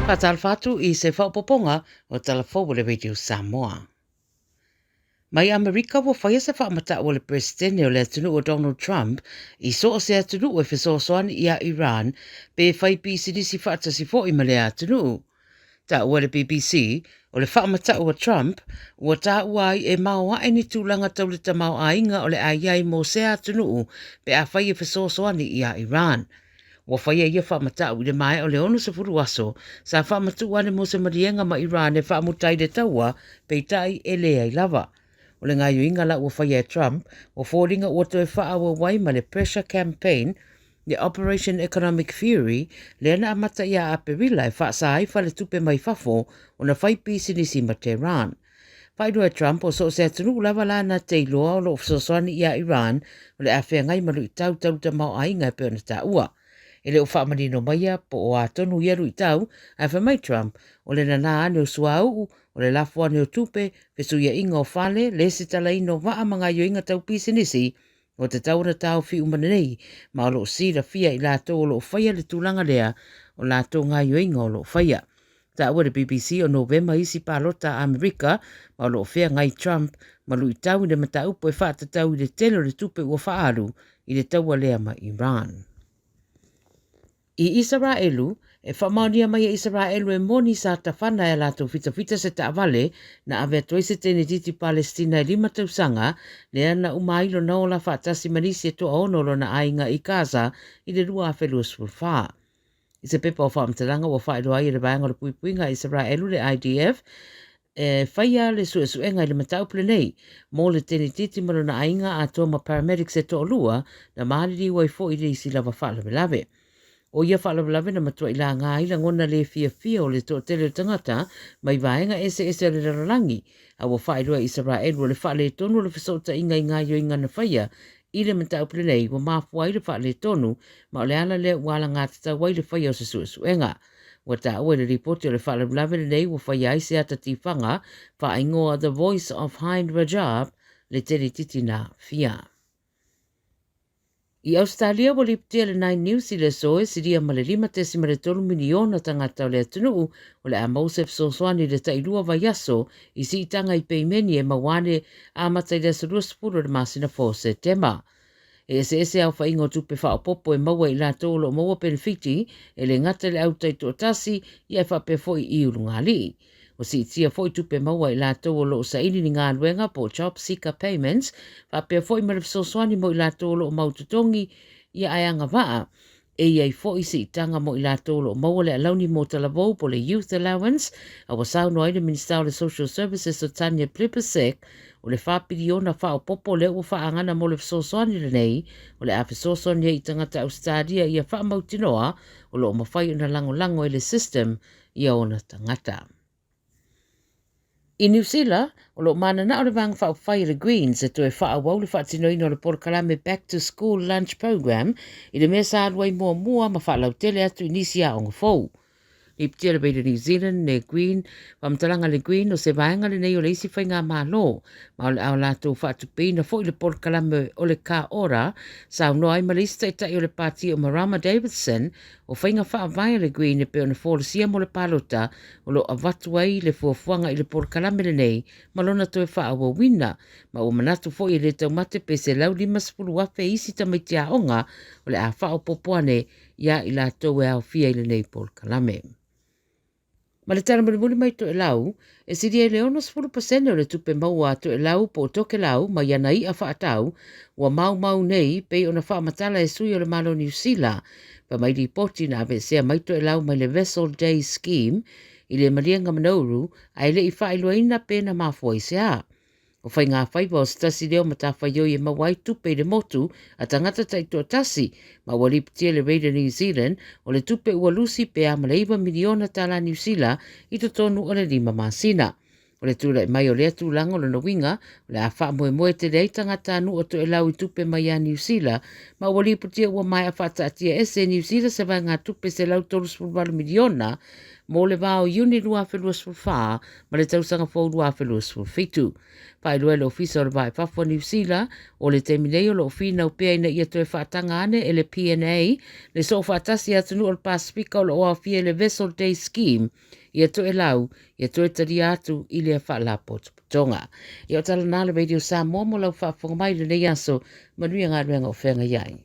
Faatalofa atu i se faaopoopoga o Tala Fou a le Radio Samoa. Mai Amerika ua faia se faamatau a le Peresetene o le atunuu o Donald Trump i so o se atunuu e fesoasoani iā Iran pe fai pisinisi faatasi foi ma lea atunuu. Taua e le BBC, o le faamatau a Trump, ua taua ai e maoae ni tulaga tau le tamaoaiga o le a i ai mo sea atunuu pe afai e fesoasoani iā Iran. Ua faia ia faamatau i le maea o le 60 aso sa faamatuu ane mo se maliega ma Iran e faamuta ai le taua, peitai e leai lava. O le gaoioiga la ua faia e Trump, ua foliga ua toe faaauau ai ma le pressure campaign le Operation Economic Fury lea na amata ia Aperila e faasa ai faletupe mai fafo ona fai pisinisi ma Tehran. Faailoa e Trump o so o se atunuu lava la na te iloa o lo o fesoasoani iā Iran o le a feagai ma luitau tau tamaoaiga e pei ona taua. E le o faamanino maia po o a tonu ia luitau, ae fai mai Trump o le nanā ane o suauu, o le lafo ane o tupe, fesuiaiga o fale, lesitalaina o vaa ma gaoioiga tau pisinisi, ua tatau ona taofi uma nei, ma o lo o silafia i latou o lo o faia le tulaga lea o latou gaoioiga o lo o faia. Taua e le BBC o Novema isi palota a Amerika ma o lo o feagai Trump ma luitau i le mataupu e faatatau i le tele o le tupe ua faaalu i le taua lea ma Iran. I Isaraelu, e faamaonia mai e Isaraelu e moni sa tafana e a latou fitafita se taavale na ave atu ai se tenetiti Palestina e 5 tausaga lea na uma ai lona ola faatasi ma nisi e toaono o lona aiga i Gaza i le 2024. I se pepa o faamatalaga ua faailoa ai e le Vaega o le Puipuiga a Isaraelu le IDF, e faia le suesuega i le mataupu lenei mo le tenetiti ma lona aiga atoa ma paramedics e toalua na maliliu ai foi i le isi lava faalavelave. O ia faalavelave na matuai laga ai lagona le fiafia o le toatele o tagata mai vaega eseese o le lalolagi, a ua faailoa e Isaraelu o le faaletonu o le fesootaiga i gaoioiga na faia i le mataupu lenei ua mafua ai le faaletonu ma o le ala lea ua alagatatau ai le faia o se suesuega. Ua taua i le lipoti o le faalavelave lenei ua faia ai se ata tifaga faaigoa The Voice of Hind Rajab le tenititi na aafia. I Ausetalia ua lipotia e le Nine News i le aso e silia ma le 5.3 miliona tagata o le atunuu o le a maua se fesoasoani i le tailua vaiaso i siitaga i peimeni e maua ane amata i le aso 20 o le masina fou o Setema. E eseese aofaiga o tupe faaopoopo e maua e i latou o lo o maua penefiti e le gata i le au taitoatasi ia e faapea foi i ulugalii. Ua siitia foi tupe maua e i latou o lo o saili ni galuega po o job seeker payments faapea foi ma le fesoasoani mo i latou o lo o mau totogi ia ae agavaa E i ai foi siitaga mo i latou o lo o maua le alauni mo talavou po o le Youth Allowance, a ua saunoa ai le Minisita o le Social Services o Tanya Plibersek, o le $4 piliona faaopoopo lea ua faaagana mo le fesoasoani lenei, o le a fesoasoani ai i tagata Ausetalia ia faamautinoa o lo o mafai ona lagolago e le system ia ona tagata. I Niu Sila, o lo o mananao le Vaega Faaupufai a le Greens e toe faaauau le faatinoina o le polokalame Back to School Lunch Program i le mea sa alu ai muamua ma faalautele atu i nisi aoga fou. Lipotia le Radio New Zealand le Green, faamatalaga a le Green o se vaega lenei o le isi faigamalo ma o le a latou faatupeina foi le polokalame o le Ka Ora, saunoa ai ma le isi taitai o le pati o Marama Davidson o faiga faavae a le Green e pei ona folasia mo le palota o lo o avatu ai le fuafuaga i le polokalame lenei ma lona toe faaauauina, ma ua manatu foi e le taumate pe 150,000 isi tamaiti aoga o le a faaopoopo ane iā i latou e aofia i lenei polokalame. Ma le tala mulimuli mai Toelau, e silia i le 60% o le tupe maua a Toelau po o Tokelau mai ana i'a faatau ua maumau nei pei ona faamatala e sui o le Malo Niu Sila Fai mai lipoti na aveesea mai Toelau mai le Vessel Day Scheme i le maliega ma Nauru ae le i faailoaina pe na mafua i se a. O faigafaiva o se tasi lea o matafaioi e maua ai tupe i le motu a tagata taitoatasi ma ua lipotia e le Radio New Zealand o le tupe ua lusi pe a ma le $9 miliona tala Niu Sila i totonu o le 5 masina. O le tulai mai o lea tulaga o lona uiga, o le a faamoemoe tele ai tagatanuu o Toelau i tupe mai ia Niu Sila, ma ua lipotia ua maea faataatia ese e Niu Sila se vaegatupe $138 miliona mo le va o Iuni 2024 ma le tausaga fou 2027. Faailoa e le Ofisa o le Va i Fafo o Niu Sila, o le taimi nei o lo o finau pea ina ia toe faataga ane e le PNA le soofaatasi a atunuu o le Pasefika o lo o aofia i le Vessel Day Scheme ia Toelau ia toe talia atu i lea faalapotopotoga. Ia o tala na le Radio Samoa mo lau faafofoga mai i lenei aso. Manuia galuega o feagai ai.